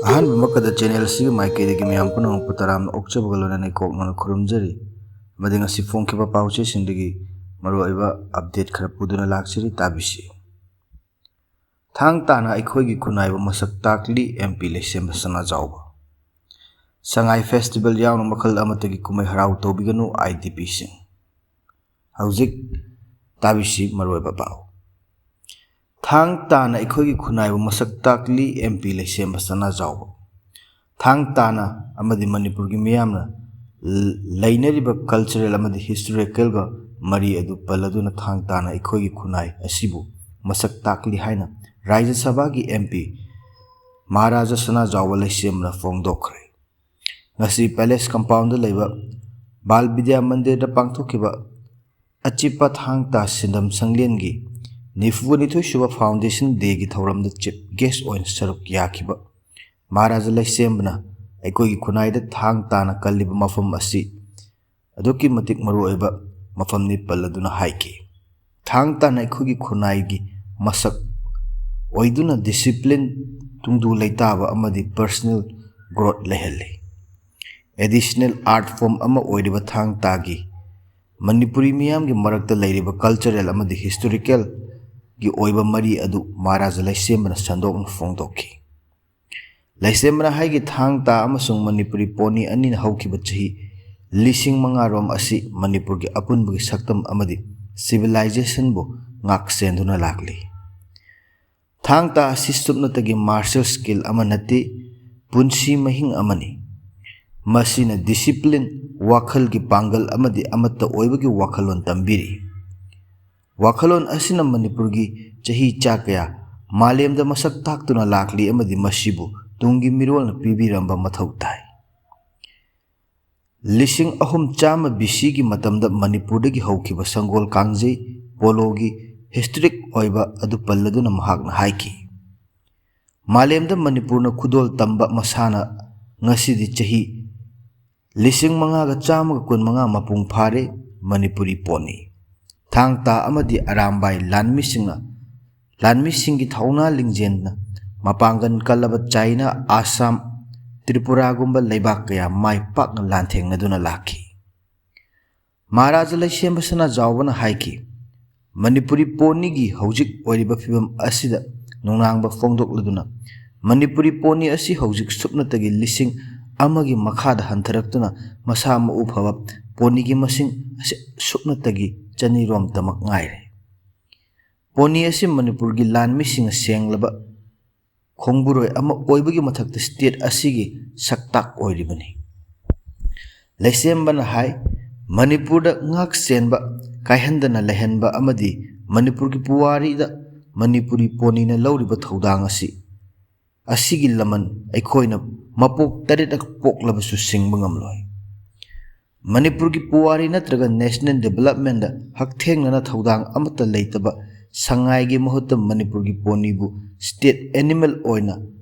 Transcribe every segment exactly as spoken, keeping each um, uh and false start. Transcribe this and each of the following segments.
ꯑꯍꯥꯟꯕꯃꯛꯇꯗ channel ꯑꯁꯤꯒꯤ ꯃꯥꯏꯀꯩꯗꯒꯤ ꯃꯌꯥꯝ ꯄꯨꯝꯅꯃꯛꯄꯨ ꯇꯔꯥꯝꯅ ꯑꯣꯛꯆꯕꯒ ꯂꯣꯏꯅꯅ ꯏꯀꯣꯛ ꯃꯅ ꯈꯨꯔꯨꯝꯖꯔꯤ꯫ ꯑꯃꯗꯤ ꯉꯁꯤ ꯐꯣꯡꯈꯤꯕ ꯄꯥꯎꯆꯦꯁꯤꯡꯗꯒꯤ ꯃꯔꯨꯑꯣꯏꯕ ꯑꯞꯗꯦꯠ ꯈꯔ ꯄꯨꯗꯨꯅ ꯂꯥꯛꯆꯔꯤ, ꯇꯥꯕꯤꯁꯤ꯫ ꯊꯥꯡ ꯇꯥꯅ ꯑꯩꯈꯣꯏꯒꯤ ꯈꯨꯟꯅꯥꯏꯕꯨ ꯃꯁꯛ ꯇꯥꯛꯂꯤ ꯑꯦꯝ ꯄꯤ ꯂꯩꯁꯦꯝꯕ ꯁꯅꯥꯖꯥꯎꯕ꯫ ꯁꯉꯥꯏ ꯐꯦꯁꯇꯤꯚꯦꯜ ꯌꯥꯎꯅ ꯃꯈꯜ ꯑꯃꯠꯇꯒꯤ ꯀꯨꯝꯍꯩ ꯍꯔꯥꯎ ꯇꯧꯕꯤꯒꯅꯨ, ꯑꯥꯏ ꯗꯤ ꯄꯤꯁꯤꯡ꯫ ꯍꯧꯖꯤꯛ ꯇꯥꯕꯤꯁꯤ ꯃꯔꯨꯑꯣꯏꯕ ꯄꯥꯎ꯫ ꯊꯥꯡ ꯇꯥꯅ ꯑꯩꯈꯣꯏꯒꯤ ꯈꯨꯟꯅꯥꯏꯕꯨ ꯃꯁꯛ ꯇꯥꯛꯂꯤ ꯑꯦꯝ ꯄꯤ ꯂꯩꯁꯦꯝꯕ ꯁꯅꯥꯖꯥꯎꯕ꯫ ꯊꯥꯡ ꯇꯥꯅ ꯑꯃꯗꯤ ꯃꯅꯤꯄꯨꯔꯒꯤ ꯃꯤꯌꯥꯝꯅ ꯂ-, ꯂꯩꯅꯔꯤꯕ ꯀꯜꯆꯔꯦꯜ ꯑꯃꯗꯤ ꯍꯤꯁꯇꯣꯔꯤꯀꯦꯜꯒ ꯃꯔꯤ ꯑꯗꯨ ꯄꯜꯂꯗꯨꯅ ꯊꯥꯡ ꯇꯥꯅ ꯑꯩꯈꯣꯏꯒꯤ ꯈꯨꯟꯅꯥꯏ ꯑꯁꯤꯕꯨ ꯃꯁꯛ ꯇꯥꯛꯂꯤ ꯍꯥꯏꯅ ꯔꯥꯖ꯭ꯌ ꯁꯚꯥꯒꯤ ꯑꯦꯝ ꯄꯤ ꯃꯍꯥꯔꯥꯖꯥ ꯁꯅꯥꯖꯥꯎꯕ ꯂꯩꯁꯦꯝꯕꯅ ꯐꯣꯡꯗꯣꯛꯈ꯭ꯔꯦ꯫ ꯉꯁꯤ ꯄꯦꯂꯦꯁ ꯀꯝꯄꯥꯎꯟꯗ ꯂꯩꯕ ꯕꯥꯜ ꯕꯤꯗ꯭ꯌꯥ ꯃꯟꯗꯤꯔꯗ ꯄꯥꯡꯊꯣꯛꯈꯤꯕ ꯑꯆꯤꯞꯄ ꯊꯥꯡ ꯇꯥ ꯁꯤꯟꯗꯝ ꯁꯪꯂꯦꯟꯒꯤ ꯅꯤꯐꯨꯅꯤꯊꯣꯏ ꯁꯨꯕ ꯐꯥꯎꯟꯗꯦꯁꯟ ꯗꯦꯒꯤ ꯊꯧꯔꯝꯗ ꯆꯤꯐ ꯒꯦꯁ ꯑꯣꯏꯅ ꯁꯔꯨꯛ ꯌꯥꯈꯤꯕ ꯃꯍꯥꯔꯥꯖꯥ ꯂꯩꯁꯦꯝꯕꯅ ꯑꯩꯈꯣꯏꯒꯤ ꯈꯨꯟꯅꯥꯏꯗ ꯊꯥꯡ ꯇꯥꯅ ꯀꯜꯂꯤꯕ ꯃꯐꯝ ꯑꯁꯤ ꯑꯗꯨꯛꯀꯤ ꯃꯇꯤꯛ ꯃꯔꯨꯑꯣꯏꯕ ꯃꯐꯝꯅꯤ ꯄꯜꯂꯗꯨꯅ ꯍꯥꯏꯈꯤ꯫ ꯊꯥꯡ ꯇꯥꯅ ꯑꯩꯈꯣꯏꯒꯤ ꯈꯨꯟꯅꯥꯏꯒꯤ ꯃꯁꯛ ꯑꯣꯏꯗꯨꯅ ꯗꯤꯁꯤꯄ꯭ꯂꯤꯟ, ꯇꯨꯡꯗꯨ ꯂꯩꯇꯥꯕ ꯑꯃꯗꯤ ꯄꯔꯁꯅꯦꯜ ꯒ꯭ꯔꯣꯠ ꯂꯩꯍꯜꯂꯤ꯫ ꯑꯦꯗꯤꯁꯅꯦꯜ ꯑꯥꯔꯠ ꯐꯣꯔꯝ ꯑꯃ ꯑꯣꯏꯔꯤꯕ ꯊꯥꯡ ꯇꯥꯒꯤ ꯃꯅꯤꯄꯨꯔꯤ ꯃꯤꯌꯥꯝꯒꯤ ꯃꯔꯛꯇ ꯂꯩꯔꯤꯕ ꯀꯜꯆꯔꯦꯜ ꯑꯃꯗꯤ ꯍꯤꯁꯇꯣꯔꯤꯀꯦꯜꯒꯤ ꯑꯣꯏꯕ ꯃꯔꯤ ꯑꯗꯨ ꯃꯍꯥꯔꯥꯖꯥ ꯂꯩꯁꯦꯝꯕꯅ ꯁꯟꯗꯣꯛꯅ ꯐꯣꯡꯗꯣꯛꯈꯤ꯫ ꯂꯩꯁꯦꯝꯕꯅ ꯍꯥꯏꯈꯤ, ꯊꯥꯡ ꯇꯥ ꯑꯃꯁꯨꯡ ꯃꯅꯤꯄꯨꯔꯤ ꯄꯣꯅꯤ ꯑꯅꯤꯅ ꯍꯧꯈꯤꯕ ꯆꯍꯤ ꯂꯤꯁꯤꯡ ꯃꯉꯥ ꯔꯣꯝ ꯑꯁꯤ ꯃꯅꯤꯄꯨꯔꯒꯤ ꯑꯄꯨꯟꯕꯒꯤ ꯁꯛꯇꯝ ꯑꯃꯗꯤ ꯁꯤꯚꯤꯂꯥꯏꯖꯦꯁꯟꯕꯨ ꯉꯥꯛ ꯁꯦꯟꯗꯨꯅ ꯂꯥꯛꯂꯤ꯫ ꯊꯥꯡ ꯇꯥ ꯑꯁꯤ ꯁꯨꯞꯅꯇꯒꯤ ꯃꯥꯔꯁꯤꯌꯦꯜ ꯁ꯭ꯀꯤꯜ ꯑꯃ ꯅꯠꯇꯦ, ꯄꯨꯟꯁꯤ ꯃꯍꯤꯡ ꯑꯃꯅꯤ꯫ ꯃꯁꯤꯅ ꯗꯤꯁꯤꯄ꯭ꯂꯤꯟ, ꯋꯥꯈꯜꯒꯤ ꯄꯥꯡꯒꯜ ꯑꯃꯗꯤ ꯑꯃꯠꯇ ꯑꯣꯏꯕꯒꯤ ꯋꯥꯈꯜꯂꯣꯟ ꯇꯝꯕꯤꯔꯤ꯫ ꯋꯥꯈꯜꯂꯣꯟ ꯑꯁꯤꯅ ꯃꯅꯤꯄꯨꯔꯒꯤ ꯆꯍꯤ ꯆꯥ ꯀꯌꯥ ꯃꯥꯂꯦꯝꯗ ꯃꯁꯛ ꯇꯥꯛꯇꯨꯅ ꯂꯥꯛꯂꯤ ꯑꯃꯗꯤ ꯃꯁꯤꯕꯨ ꯇꯨꯡꯒꯤ ꯃꯤꯔꯣꯜꯅ ꯄꯤꯕꯤꯔꯝꯕ ꯃꯊꯧ ꯇꯥꯏ꯫ ꯂꯤꯁꯤꯡ ꯑꯍꯨꯝ ꯆꯥꯝꯃ ꯕꯤ ꯁꯤꯒꯤ ꯃꯇꯝꯗ ꯃꯅꯤꯄꯨꯔꯗꯒꯤ ꯍꯧꯈꯤꯕ ꯁꯪꯒꯣꯜ ꯀꯥꯡꯖꯩ ꯄꯣꯂꯣꯒꯤ ꯍꯤꯁꯇꯣꯔꯤꯛ ꯑꯣꯏꯕ ꯑꯗꯨ ꯄꯜꯂꯗꯨꯅ ꯃꯍꯥꯛꯅ ꯍꯥꯏꯈꯤ, ꯃꯥꯂꯦꯝꯗ ꯃꯅꯤꯄꯨꯔꯅ ꯈꯨꯗꯣꯜ ꯇꯝꯕ ꯃꯁꯥꯟꯅ ꯉꯁꯤꯗꯤ ꯆꯍꯤ ꯂꯤꯁꯤꯡ ꯃꯉꯥꯒ ꯆꯥꯝꯃꯒ ꯀꯨꯟꯃꯉꯥ ꯃꯄꯨꯡ ꯐꯥꯔꯦ꯫ ꯃꯅꯤꯄꯨꯔꯤ ꯄꯣꯅꯤ, ꯊꯥꯡ ꯇꯥ ꯑꯃꯗꯤ ꯑꯔꯥꯝꯕꯥꯏ ꯂꯥꯟꯃꯤꯁꯤꯡꯅ, ꯂꯥꯟꯃꯤꯁꯤꯡꯒꯤ ꯊꯧꯅꯥ ꯂꯤꯡꯖꯦꯜꯅ ꯃꯄꯥꯡꯒꯜ ꯀꯜꯂꯕ ꯆꯥꯏꯅꯥ, ꯑꯥꯁꯥꯝ, ꯇ꯭ꯔꯤꯄꯨꯔꯥꯒꯨꯝꯕ ꯂꯩꯕꯥꯛ ꯀꯌꯥ ꯃꯥꯏ ꯄꯥꯛꯅ ꯂꯥꯟꯊꯦꯡꯅꯗꯨꯅ ꯂꯥꯛꯈꯤ꯫ ꯃꯍꯥꯔꯥꯖꯥ ꯂꯩꯁꯦꯝꯕ ꯁꯅꯥꯖꯥꯎꯕꯅ ꯍꯥꯏꯈꯤ, "ꯃꯅꯤꯄꯨꯔꯤ ꯄꯣꯅꯤꯒꯤ ꯍꯧꯖꯤꯛ ꯑꯣꯏꯔꯤꯕ ꯐꯤꯕꯝ ꯑꯁꯤꯗ ꯅꯨꯡꯅꯥꯡꯕ ꯐꯣꯡꯗꯣꯛꯂꯗꯨꯅ, ꯃꯅꯤꯄꯨꯔꯤ ꯄꯣꯅꯤ ꯑꯁꯤ ꯍꯧꯖꯤꯛ ꯁꯨꯞꯅꯇꯒꯤ ꯂꯤꯁꯤꯡ ꯑꯃꯒꯤ ꯃꯈꯥꯗ ꯍꯟꯊꯔꯛꯇꯨꯅ ꯃꯁꯥ ꯃꯎ ꯐꯕ ꯄꯣꯅꯤꯒꯤ ꯃꯁꯤꯡ ꯑꯁꯤ ꯁꯨꯞꯅꯇꯒꯤ ꯆꯅꯤꯔꯣꯝꯇꯃꯛ ꯉꯥꯏꯔꯦ꯫ ꯄꯣꯅꯤ ꯑꯁꯤ ꯃꯅꯤꯄꯨꯔꯒꯤ ꯂꯥꯟꯃꯤꯁꯤꯡꯅ ꯁꯦꯡꯂꯕ ꯈꯣꯡꯕꯨꯔꯣꯏ ꯑꯃ ꯑꯣꯏꯕꯒꯤ ꯃꯊꯛꯇ ꯁ꯭ꯇꯦꯠ ꯑꯁꯤꯒꯤ ꯁꯛꯇꯥꯛ ꯑꯣꯏꯔꯤꯕꯅꯤ"꯫ ꯂꯩꯁꯦꯝꯕꯅ ꯍꯥꯏ, ꯃꯅꯤꯄꯨꯔꯗ ꯉꯥꯛ ꯁꯦꯟꯕ ꯀꯥꯏꯍꯟꯗꯅ ꯂꯩꯍꯟꯕ ꯑꯃꯗꯤ ꯃꯅꯤꯄꯨꯔꯒꯤ ꯄꯨꯋꯥꯔꯤꯗ ꯃꯅꯤꯄꯨꯔꯤ ꯄꯣꯅꯤꯅ ꯂꯧꯔꯤꯕ ꯊꯧꯗꯥꯡ ꯑꯁꯤ, ꯑꯁꯤꯒꯤ ꯂꯃꯟ ꯑꯩꯈꯣꯏꯅ ꯃꯄꯣꯛ ꯇꯔꯦꯠꯂꯛ ꯄꯣꯛꯂꯕꯁꯨ ꯁꯤꯡꯕ ꯉꯝꯂꯣꯏ꯫ ꯃꯅꯤꯄꯨꯔꯒꯤ ꯄꯨꯋꯥꯔꯤ ꯅꯠꯇ꯭ꯔꯒ ꯅꯦꯁꯅꯦꯜ ꯗꯤꯕꯦꯂꯞꯃꯦꯟꯗ ꯍꯛꯊꯦꯡꯅꯅ ꯊꯧꯗꯥꯡ ꯑꯃꯠꯇ ꯂꯩꯇꯕ ꯁꯉꯥꯏꯒꯤ ꯃꯍꯨꯠꯇ ꯃꯅꯤꯄꯨꯔꯒꯤ ꯄꯣꯅꯤꯕꯨ ꯁ꯭ꯇꯦꯠ ꯑꯦꯅꯤꯃꯦꯜ ꯑꯣꯏꯅ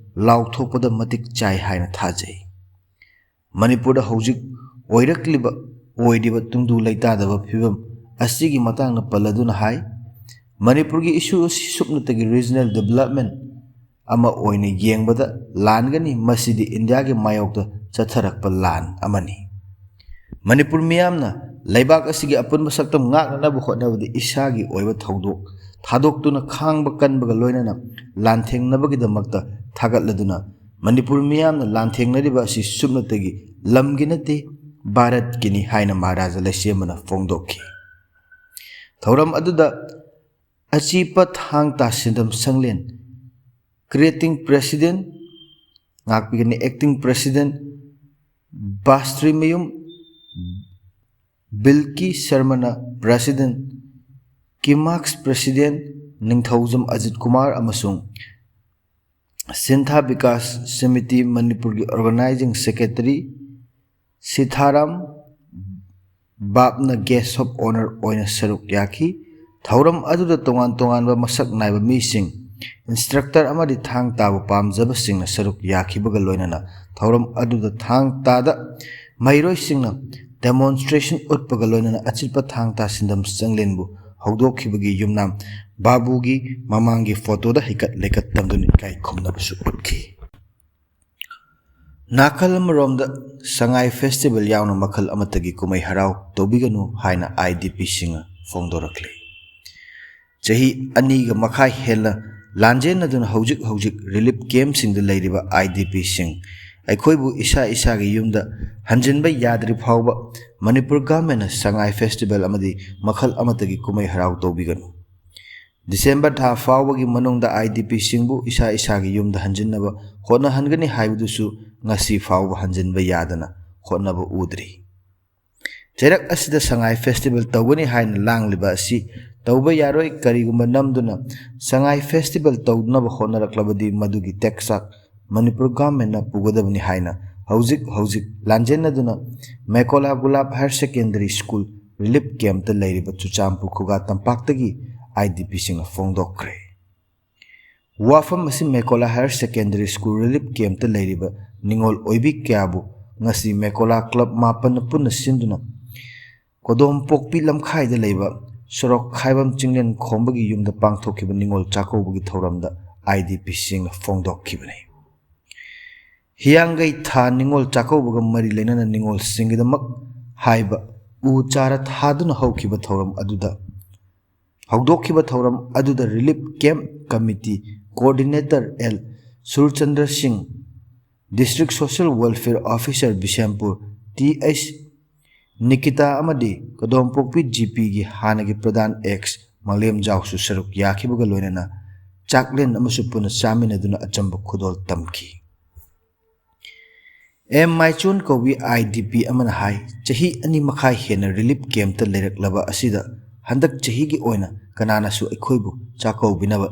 ꯂꯥꯎꯊꯣꯛꯄꯗ ꯃꯇꯤꯛ ꯆꯥꯏ ꯍꯥꯏꯅ ꯊꯥꯖꯩ꯫ ꯃꯅꯤꯄꯨꯔꯗ ꯍꯧꯖꯤꯛ ꯑꯣꯏꯔꯛꯂꯤꯕ, ꯑꯣꯏꯔꯤꯕ ꯇꯨꯡꯗꯨ ꯂꯩꯇꯥꯗꯕ ꯐꯤꯕꯝ ꯑꯁꯤꯒꯤ ꯃꯇꯥꯡꯗ ꯄꯜꯂꯗꯨꯅ ꯍꯥꯏ, ꯃꯅꯤꯄꯨꯔꯒꯤ ꯏꯁꯨ ꯑꯁꯤ ꯁꯨꯞꯅꯇꯒꯤ ꯔꯤꯖꯅꯦꯜ ꯗꯤꯕꯦꯂꯞꯃꯦꯟ ꯑꯃ ꯑꯣꯏꯅ ꯌꯦꯡꯕꯗ ꯂꯥꯟꯒꯅꯤ꯫ ꯃꯁꯤꯗꯤ ꯏꯟꯗꯤꯌꯥꯒꯤ ꯃꯥꯌꯣꯛꯇ ꯆꯠꯊꯔꯛꯄ ꯂꯥꯟ ꯑꯃꯅꯤ꯫ ꯃꯅꯤꯄꯨꯔ ꯃꯤꯌꯥꯝꯅ ꯂꯩꯕꯥꯛ ꯑꯁꯤꯒꯤ ꯑꯄꯨꯟꯕ ꯁꯛꯇꯝ ꯉꯥꯛꯅꯅꯕ ꯍꯣꯠꯅꯕꯗ ꯏꯁꯥꯒꯤ ꯑꯣꯏꯕ ꯊꯧꯗꯣꯛ ꯊꯥꯗꯣꯛꯇꯨꯅ ꯈꯥꯡꯕ ꯀꯟꯕꯒ ꯂꯣꯏꯅꯅ ꯂꯥꯟꯊꯦꯡꯅꯕꯒꯤꯗꯃꯛꯇ ꯊꯥꯒꯠꯂꯗꯨꯅ, ꯃꯅꯤꯄꯨꯔ ꯃꯤꯌꯥꯝꯅ ꯂꯥꯟꯊꯦꯡꯅꯔꯤꯕ ꯑꯁꯤ ꯁꯨꯞꯅꯇꯒꯤ ꯂꯝꯒꯤ ꯅꯠꯇꯦ, ꯚꯥꯔꯠꯀꯤꯅꯤ ꯍꯥꯏꯅ ꯃꯍꯥꯔꯥꯖꯥ ꯂꯩꯁꯦꯝꯕꯅ ꯐꯣꯡꯗꯣꯛꯈꯤ꯫ ꯊꯧꯔꯝ ꯑꯗꯨꯗ ꯑꯆꯤꯄ ꯊꯥꯡ ꯇꯥ ꯁꯤꯟꯗꯝ ꯁꯪꯂꯦꯟ, ꯀ꯭ꯔꯤꯌꯦꯇꯤꯡ ꯄ꯭ꯔꯦꯁꯤꯗꯦꯟ, ꯉꯥꯛꯄꯤꯒꯅꯤ ꯑꯦꯛꯇꯤꯡ ꯄ꯭ꯔꯦꯁꯤꯗꯦꯟ ꯕꯥꯁꯇ꯭ꯔꯤꯃꯌꯨꯝ ꯕꯤꯜꯀꯤ ꯁꯔꯃꯅ ꯄ꯭ꯔꯦꯁꯤꯗꯦꯟ, ꯀꯤꯃꯥꯛꯁ ꯄ꯭ꯔꯦꯁꯤꯗꯦꯟ ꯅꯤꯡꯊꯧꯖꯝ ꯑꯖꯤꯠ ꯀꯨꯃꯥꯔ ꯑꯃꯁꯨꯡ ꯁꯤꯟꯊꯥ ꯕꯤꯀꯥꯁ ꯁꯃꯤꯇꯤ ꯃꯅꯤꯄꯨꯔꯒꯤ ꯑꯣꯔꯒꯅꯥꯏꯖꯤꯡ ꯁꯦꯀ꯭ꯔꯦꯇꯔꯤ ꯁꯤꯊꯥꯔꯥꯝ ꯕꯥꯞꯅ ꯒꯦꯁ ꯑꯣꯐ ꯑꯣꯅꯔ ꯑꯣꯏꯅ ꯁꯔꯨꯛ ꯌꯥꯈꯤ꯫ ꯊꯧꯔꯝ ꯑꯗꯨꯗ ꯇꯣꯉꯥꯟ ꯇꯣꯉꯥꯟꯕ ꯃꯁꯛ ꯅꯥꯏꯕ ꯃꯤꯁꯤꯡ, ꯏꯟꯁꯇ꯭ꯔꯛꯇꯔ ꯑꯃꯗꯤ ꯊꯥꯡ ꯇꯥꯕ ꯄꯥꯝꯖꯕꯁꯤꯡꯅ ꯁꯔꯨꯛ ꯌꯥꯈꯤꯕꯒ ꯂꯣꯏꯅꯅ ꯊꯧꯔꯝ ꯑꯗꯨꯗ ꯊꯥꯡ ꯇꯥꯗ ꯃꯍꯩꯔꯣꯏꯁꯤꯡꯅ ꯗꯦꯃꯣꯟꯁꯇ꯭ꯔꯦꯁꯟ ꯎꯠꯄꯒ ꯂꯣꯏꯅꯅ ꯑꯆꯤꯠꯄ ꯊꯥꯡ ꯇꯥ ꯁꯤꯟꯗꯝ ꯆꯪꯂꯦꯟꯕꯨ ꯍꯧꯗꯣꯛꯈꯤꯕꯒꯤ ꯌꯨꯝꯅꯥꯝ ꯕꯥꯕꯨꯒꯤ ꯃꯃꯥꯡꯒꯤ ꯐꯣꯇꯣꯗ ꯍꯩꯀꯠ ꯂꯩꯀꯠ ꯇꯝꯗꯨꯅ ꯏꯀꯥꯏ ꯈꯨꯝꯅꯕꯁꯨ ꯎꯠꯈꯤ꯫ ꯅꯥꯀꯜ ꯑꯃꯔꯣꯝꯗ ꯁꯉꯥꯏ ꯐꯦꯁꯇꯤꯚꯦꯜ ꯌꯥꯎꯅ ꯃꯈꯜ ꯑꯃꯠꯇꯒꯤ ꯀꯨꯝꯍꯩ ꯍꯔꯥꯎ ꯇꯧꯕꯤꯒꯅꯨ ꯍꯥꯏꯅ ꯑꯥꯏ ꯗꯤ ꯄꯤꯁꯤꯡꯅ ꯐꯣꯡꯗꯣꯔꯛꯂꯤ꯫ ꯆꯍꯤ ꯑꯅꯤꯒ ꯃꯈꯥꯏ ꯍꯦꯟꯅ ꯂꯥꯟꯖꯦꯟꯅꯗꯨꯅ ꯍꯧꯖꯤꯛ ꯍꯧꯖꯤꯛ ꯔꯤꯂꯤꯐ ꯀꯦꯝꯞꯁꯤꯡꯗ ꯂꯩꯔꯤꯕ ꯑꯥꯏ ꯗꯤ ꯄꯤꯁꯤꯡ ꯑꯩꯈꯣꯏꯕꯨ ꯏꯁꯥ ꯏꯁꯥꯒꯤ ꯌꯨꯝꯗ ꯍꯟꯖꯤꯟꯕ ꯌꯥꯗ꯭ꯔꯤ ꯐꯥꯎꯕ ꯃꯅꯤꯄꯨꯔ ꯒꯚꯔꯟꯃꯦꯟꯠꯅ ꯁꯉꯥꯏ ꯐꯦꯁꯇꯤꯚꯦꯜ ꯑꯃꯗꯤ ꯃꯈꯜ ꯑꯃꯠꯇꯒꯤ ꯀꯨꯝꯍꯩ ꯍꯔꯥꯎ ꯇꯧꯕꯤꯒꯅꯨ꯫ ꯗꯤꯁꯦꯝꯕꯔ ꯊꯥ ꯐꯥꯎꯕꯒꯤ ꯃꯅꯨꯡꯗ ꯑꯥꯏ ꯗꯤ ꯄꯤꯁꯤꯡꯕꯨ ꯏꯁꯥ ꯏꯁꯥꯒꯤ ꯌꯨꯝꯗ ꯍꯟꯖꯤꯟꯅꯕ ꯍꯣꯠꯅꯍꯟꯒꯅꯤ ꯍꯥꯏꯕꯗꯨꯁꯨ ꯉꯁꯤ ꯐꯥꯎꯕ ꯍꯟꯖꯤꯟꯕ ꯌꯥꯗꯅ ꯍꯣꯠꯅꯕ ꯎꯗ꯭ꯔꯤ꯫ ꯆꯩꯔꯛ ꯑꯁꯤꯗ ꯁꯉꯥꯏ ꯐꯦꯁꯇꯤꯚꯦꯜ ꯇꯧꯒꯅꯤ ꯍꯥꯏꯅ ꯂꯥꯡꯂꯤꯕ ꯑꯁꯤ ꯇꯧꯕ ꯌꯥꯔꯣꯏ꯫ ꯀꯔꯤꯒꯨꯝꯕ ꯅꯝꯗꯨꯅ ꯁꯉꯥꯏ ꯐꯦꯁꯇꯤꯚꯦꯜ ꯇꯧꯅꯕ ꯍꯣꯠꯅꯔꯛꯂꯕꯗꯤ ꯃꯗꯨꯒꯤ ꯇꯦꯛꯆꯥꯛ ꯃꯅꯤꯄꯨꯔ ꯒꯚꯔꯟꯃꯦꯟꯠꯅ ꯄꯨꯒꯗꯕꯅꯤ ꯍꯥꯏꯅ ꯍꯧꯖꯤꯛ ꯍꯧꯖꯤꯛ ꯂꯥꯟꯖꯦꯟꯅꯗꯨꯅ ꯃꯦꯀꯣꯂꯥ ꯒꯨꯂꯥꯞ ꯍꯥꯌꯔ ꯁꯦꯀꯦꯟꯗꯔꯤ ꯁ꯭ꯀꯨꯜ ꯔꯤꯂꯤꯐ ꯀꯦꯝꯞꯇ ꯂꯩꯔꯤꯕ ꯆꯨꯔꯆꯥꯟꯄꯨꯔ ꯈꯨꯒꯥ ꯇꯝꯄꯥꯛꯇꯒꯤ ꯑꯥꯏ ꯗꯤ ꯄꯤꯁꯤꯡꯅ ꯐꯣꯡꯗꯣꯛꯈ꯭ꯔꯦ꯫ ꯋꯥꯐꯝ ꯑꯁꯤ ꯃꯦꯀꯣꯂꯥ ꯍꯥꯌꯔ ꯁꯦꯀꯦꯟꯗꯔꯤ ꯁ꯭ꯀꯨꯜ ꯔꯤꯂꯤꯐ ꯀꯦꯝꯞꯇ ꯂꯩꯔꯤꯕ ꯅꯤꯉꯣꯜ ꯑꯣꯏꯕꯤ ꯀꯌꯥꯕꯨ ꯉꯁꯤ ꯃꯦꯀꯣꯂꯥ ꯀ꯭ꯂꯕ ꯃꯥꯄꯟꯅ ꯄꯨꯟꯅ ꯁꯤꯟꯗꯨꯅ ꯀꯣꯗꯣꯝꯄꯣꯛꯄꯤ ꯂꯝꯈꯥꯏꯗ ꯂꯩꯕ ꯁꯣꯔꯣꯛ ꯈꯥꯏꯕꯝ ꯆꯤꯡꯂꯦꯟ ꯈꯣꯝꯕꯒꯤ ꯌꯨꯝꯗ ꯄꯥꯡꯊꯣꯛꯈꯤꯕ ꯅꯤꯉꯣꯜ ꯆꯥꯛꯀꯧꯕꯒꯤ ꯊꯧꯔꯝꯗ ꯑꯥꯏ ꯗꯤ ꯄꯤꯁꯤꯡꯅ ꯐꯣꯡꯗꯣꯛꯈꯤꯕꯅꯤ꯫ ꯍꯤꯌꯥꯡꯒꯩ ꯊꯥ ꯅꯤꯉꯣꯜ ꯆꯥꯛꯀꯧꯕꯒ ꯃꯔꯤ ꯂꯩꯅꯅ ꯅꯤꯉꯣꯜꯁꯤꯡꯒꯤꯗꯃꯛ ꯍꯥꯏꯕ ꯎ ꯆꯥꯔ ꯊꯥꯗꯨꯅ ꯍꯧꯈꯤꯕ ꯊꯧꯔꯝ ꯑꯗꯨꯗ ꯍꯧꯗꯣꯛꯈꯤꯕ ꯊꯧꯔꯝ ꯑꯗꯨꯗ relief camp committee coordinator L Surchandra Singh, district social welfare officer Bishenpur T H Nikita ꯑꯃꯗꯤ ꯀꯗꯣꯝꯄꯣꯛꯄꯤ ꯖꯤ ꯄꯤꯒꯤ ꯍꯥꯟꯅꯒꯤ ꯄ꯭ꯔꯙꯥꯟ ꯑꯦꯛꯁ ꯃꯥꯂꯦꯝꯖꯥꯎꯁꯨ ꯁꯔꯨꯛ ꯌꯥꯈꯤꯕꯒ ꯂꯣꯏꯅꯅ ꯆꯥꯛꯂꯦꯟ ꯑꯃꯁꯨ ꯄꯨꯟꯅ ꯆꯥꯃꯤꯟꯅꯗꯨꯅ ꯑꯆꯝꯕ ꯈꯨꯗꯣꯜ ꯇꯝꯈꯤ꯫ ꯑꯦꯝ ꯃꯥꯏꯆꯣꯟ ꯀꯧꯕꯤ ꯑꯥꯏ ꯗꯤ ꯄꯤ ꯑꯃꯅ ꯍꯥꯏ, ꯆꯍꯤ ꯑꯅꯤ ꯃꯈꯥꯏ ꯍꯦꯟꯅ ꯔꯤꯂꯤꯐ ꯀꯦꯝꯞꯇ ꯂꯩꯔꯛꯂꯕ ꯑꯁꯤꯗ ꯍꯟꯗꯛ ꯆꯍꯤꯒꯤ ꯑꯣꯏꯅ ꯀꯅꯥꯅꯁꯨ ꯑꯩꯈꯣꯏꯕꯨ ꯆꯥꯛꯀꯧꯕꯤꯅꯕ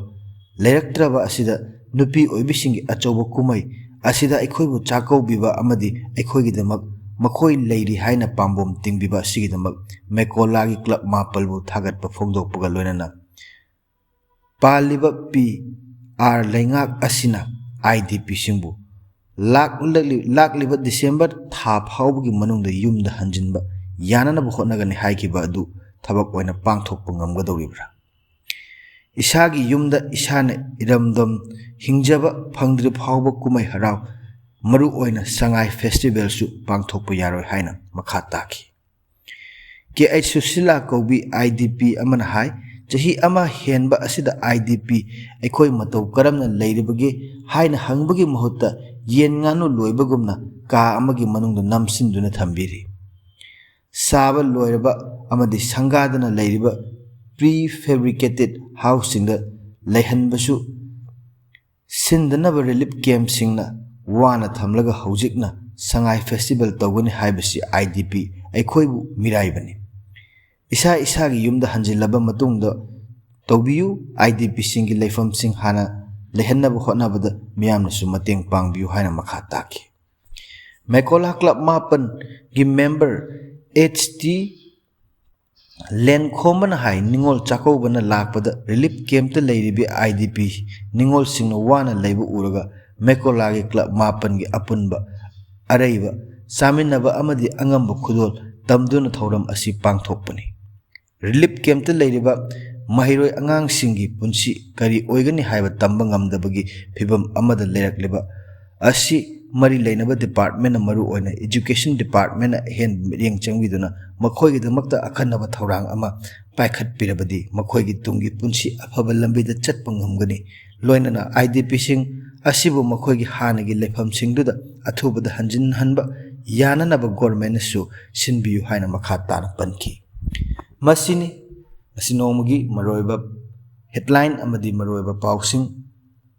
ꯂꯩꯔꯛꯇ꯭ꯔꯕ ꯑꯁꯤꯗ ꯅꯨꯄꯤ ꯑꯣꯏꯕꯤꯁꯤꯡꯒꯤ ꯑꯆꯧꯕ ꯀꯨꯝꯍꯩ ꯑꯁꯤꯗ ꯑꯩꯈꯣꯏꯕꯨ ꯆꯥꯛꯀꯧꯕꯤꯕ ꯑꯃꯗꯤ ꯑꯩꯈꯣꯏꯒꯤꯗꯃꯛ ꯃꯈꯣꯏ ꯂꯩꯔꯤ ꯍꯥꯏꯅ ꯄꯥꯝꯕꯣꯝ ꯇꯤꯡꯕꯤꯕ ꯑꯁꯤꯒꯤꯗꯃꯛ ꯃꯦꯀꯣꯂꯥꯒꯤ ꯀ꯭ꯂꯕ ꯃꯥꯄꯜꯕꯨ ꯊꯥꯒꯠꯄ ꯐꯣꯡꯗꯣꯛꯄꯒ ꯂꯣꯏꯅꯅ ꯄꯥꯜꯂꯤꯕ ꯄꯤ ꯑꯥꯔ ꯂꯩꯉꯥꯛ ꯑꯁꯤꯅ ꯑꯥꯏ ꯗꯤ ꯄꯤꯁꯤꯡꯕꯨ ꯂꯥꯛꯂꯤ-, ꯂꯥꯛꯂꯤꯕ ꯗꯤꯁꯦꯝꯕꯔ ꯊꯥ ꯐꯥꯎꯕꯒꯤ ꯃꯅꯨꯡꯗ ꯌꯨꯝꯗ ꯍꯟꯖꯤꯟꯕ ꯌꯥꯅꯅꯕ ꯍꯣꯠꯅꯒꯅꯤ ꯍꯥꯏꯈꯤꯕ ꯑꯗꯨ ꯊꯕꯛ ꯑꯣꯏꯅ ꯄꯥꯡꯊꯣꯛꯄ ꯉꯝꯒꯗꯧꯔꯤꯕ꯭ꯔꯥ? ꯏꯁꯥꯒꯤ ꯌꯨꯝꯗ ꯏꯁꯥꯅ ꯏꯔꯝꯗꯝ ꯍꯤꯡꯖꯕ ꯐꯪꯗ꯭ꯔꯤ ꯐꯥꯎꯕ ꯀꯨꯝꯍꯩ ꯍꯔꯥꯎ, ꯃꯔꯨ ꯑꯣꯏꯅ ꯁꯉꯥꯏ ꯐꯦꯁꯇꯤꯚꯦꯜꯁꯨ ꯄꯥꯡꯊꯣꯛꯄ ꯌꯥꯔꯣꯏ ꯍꯥꯏꯅ ꯃꯈꯥ ꯇꯥꯈꯤ꯫ ꯀꯦ ꯑꯩꯆ ꯁꯨꯁꯤꯂꯥ ꯀꯧꯕꯤ ꯑꯥꯏ ꯗꯤ ꯄꯤ ꯑꯃꯅ ꯍꯥꯏ, ꯆꯍꯤ ꯑꯃ ꯍꯦꯟꯕ ꯑꯁꯤꯗ ꯑꯥꯏ ꯗꯤ ꯄꯤ ꯑꯩꯈꯣꯏ ꯃꯇꯧ ꯀꯔꯝꯅ ꯂꯩꯔꯤꯕꯒꯦ ꯍꯥꯏꯅ ꯍꯪꯕꯒꯤ ꯃꯍꯨꯠꯇ ꯌꯦꯟ ꯉꯥꯅꯨ ꯂꯣꯏꯕꯒꯨꯝꯅ ꯀꯥ ꯑꯃꯒꯤ ꯃꯅꯨꯡꯗ ꯅꯝꯁꯤꯟꯗꯨꯅ ꯊꯝꯕꯤꯔꯤ꯫ ꯁꯥꯕ ꯂꯣꯏꯔꯕ ꯑꯃꯗꯤ ꯁꯪꯒꯥꯗꯅ ꯂꯩꯔꯤꯕ ꯄ꯭ꯔꯤ ꯐꯦꯕ꯭ꯔꯤꯀꯦꯇꯦꯠ ꯍꯥꯎꯁꯁꯤꯡꯗ ꯂꯩꯍꯟꯕꯁꯨ ꯁꯤꯟꯗꯅꯕ ꯔꯤꯂꯤꯐ ꯀꯦꯝꯞꯁꯤꯡꯅ ꯋꯥꯅ ꯊꯝꯂꯒ ꯍꯧꯖꯤꯛꯅ ꯁꯉꯥꯏ ꯐꯦꯁꯇꯤꯚꯦꯜ ꯇꯧꯒꯅꯤ ꯍꯥꯏꯕꯁꯤ ꯑꯥꯏ ꯗꯤ ꯄꯤ ꯑꯩꯈꯣꯏꯕꯨ ꯃꯤꯔꯥꯏꯕꯅꯤ꯫ ꯏꯁꯥ ꯏꯁꯥꯒꯤ ꯌꯨꯝꯗ ꯍꯟꯖꯤꯜꯂꯕ ꯃꯇꯨꯡꯗ ꯇꯧꯕꯤꯌꯨ꯫ ꯑꯥꯏ ꯗꯤ ꯄꯤꯁꯤꯡꯒꯤ ꯂꯩꯐꯝꯁꯤꯡ ꯍꯥꯟꯅ ꯂꯩꯍꯟꯅꯕ ꯍꯣꯠꯅꯕꯗ ꯃꯤꯌꯥꯝꯅꯁꯨ ꯃꯇꯦꯡ ꯄꯥꯡꯕꯤꯌꯨ ꯍꯥꯏꯅ ꯃꯈꯥ ꯇꯥꯈꯤ꯫ ꯃꯦꯀꯣꯂꯥ ꯀ꯭ꯂꯕ ꯃꯥꯄꯟꯒꯤ ꯃꯦꯝꯕꯔ ꯑꯦꯆ ꯇꯤ ꯂꯦꯟꯈꯣꯝꯕꯅ ꯍꯥꯏ, ꯅꯤꯉꯣꯜ ꯆꯥꯛꯀꯧꯕꯅ ꯂꯥꯛꯄꯗ ꯔꯤꯂꯤꯐ ꯀꯦꯝꯞꯇ ꯂꯩꯔꯤꯕ ꯑꯥꯏ ꯗꯤ ꯄꯤ ꯅꯤꯉꯣꯜꯁꯤꯡꯅ ꯋꯥꯅ ꯂꯩꯕ ꯎꯔꯒ ꯃꯦꯀꯣꯂꯥꯒꯤ ꯀ꯭ꯂꯕ ꯃꯥꯄꯟꯒꯤ ꯑꯄꯨꯟꯕ ꯑꯔꯩꯕ ꯆꯥꯃꯤꯟꯅꯕ ꯑꯃꯗꯤ ꯑꯉꯝꯕ ꯈꯨꯗꯣꯜ ꯇꯝꯗꯨꯅ ꯊꯧꯔꯝ ꯑꯁꯤ ꯄꯥꯡꯊꯣꯛꯄꯅꯤ꯫ ꯔꯤꯂꯤꯐ ꯀꯦꯝꯞꯇ ꯂꯩꯔꯤꯕ ꯃꯍꯩꯔꯣꯏ ꯑꯉꯥꯡꯁꯤꯡꯒꯤ ꯄꯨꯟꯁꯤ ꯀꯔꯤ ꯑꯣꯏꯒꯅꯤ ꯍꯥꯏꯕ ꯇꯝꯕ ꯉꯝꯗꯕꯒꯤ ꯐꯤꯚꯝ ꯑꯃꯗ ꯂꯩꯔꯛꯂꯤꯕ ꯑꯁꯤ ꯃꯔꯤ ꯂꯩꯅꯕ ꯗꯤꯄꯥꯔꯠꯃꯦꯟꯅ, ꯃꯔꯨꯑꯣꯏꯅ ꯏꯖꯨꯀꯦꯁꯟ ꯗꯤꯄꯥꯔꯠꯃꯦꯟꯅ ꯑꯍꯦꯟꯕ ꯃꯤꯠꯌꯦꯡ ꯆꯪꯕꯤꯗꯨꯅ ꯃꯈꯣꯏꯒꯤꯗꯃꯛꯇ ꯑꯈꯟꯅꯕ ꯊꯧꯔꯥꯡ ꯑꯃ ꯄꯥꯏꯈꯠꯄꯤꯔꯕꯗꯤ ꯃꯈꯣꯏꯒꯤ ꯇꯨꯡꯒꯤ ꯄꯨꯟꯁꯤ ꯑꯐꯕ ꯂꯝꯕꯤꯗ ꯆꯠꯄ ꯉꯝꯒꯅꯤ꯫ ꯂꯣꯏꯅꯅ ꯑꯥꯏ ꯗꯤ ꯄꯤꯁꯤꯡ ꯑꯁꯤꯕꯨ ꯃꯈꯣꯏꯒꯤ ꯍꯥꯟꯅꯒꯤ ꯂꯩꯐꯝꯁꯤꯡꯗꯨꯗ ꯑꯊꯨꯕꯗ ꯍꯟꯖꯤꯟꯍꯟꯕ ꯌꯥꯅꯅꯕ ꯒꯣꯔꯃꯦꯟꯅꯁꯨ ꯁꯤꯟꯕꯤꯌꯨ ꯍꯥꯏꯅ ꯃꯈꯥ ꯇꯥꯅ ꯄꯟꯈꯤ꯫ ꯃꯁꯤꯅꯤ ꯉꯁꯤ ꯅꯣꯡꯃꯒꯤ ꯃꯔꯨꯑꯣꯏꯕ ꯍꯦꯗꯂꯥꯏꯟ ꯑꯃꯗꯤ ꯃꯔꯨꯑꯣꯏꯕ ꯄꯥꯎꯁꯤꯡ꯫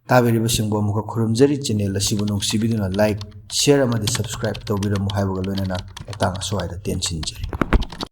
ꯇꯥꯕꯤꯔꯤꯕꯁꯤꯡꯕꯨ ꯑꯃꯨꯛꯀ ꯈꯨꯔꯨꯝꯖꯔꯤ꯫ ꯆꯦꯅꯦꯜ ꯑꯁꯤꯕꯨ ꯅꯨꯡꯁꯤꯕꯤꯗꯨꯅ ꯂꯥꯏꯛ, ꯁꯤꯌꯔ ꯑꯃꯗꯤ ꯁꯕꯁꯀ꯭ꯔꯥꯏꯕ ꯇꯧꯕꯤꯔꯝꯃꯨ ꯍꯥꯏꯕꯒ ꯂꯣꯏꯅꯅ ꯃꯇꯥꯡ ꯑꯁ꯭ꯋꯥꯏꯗ ꯇꯦꯟꯁꯤꯟꯖꯔꯤ꯫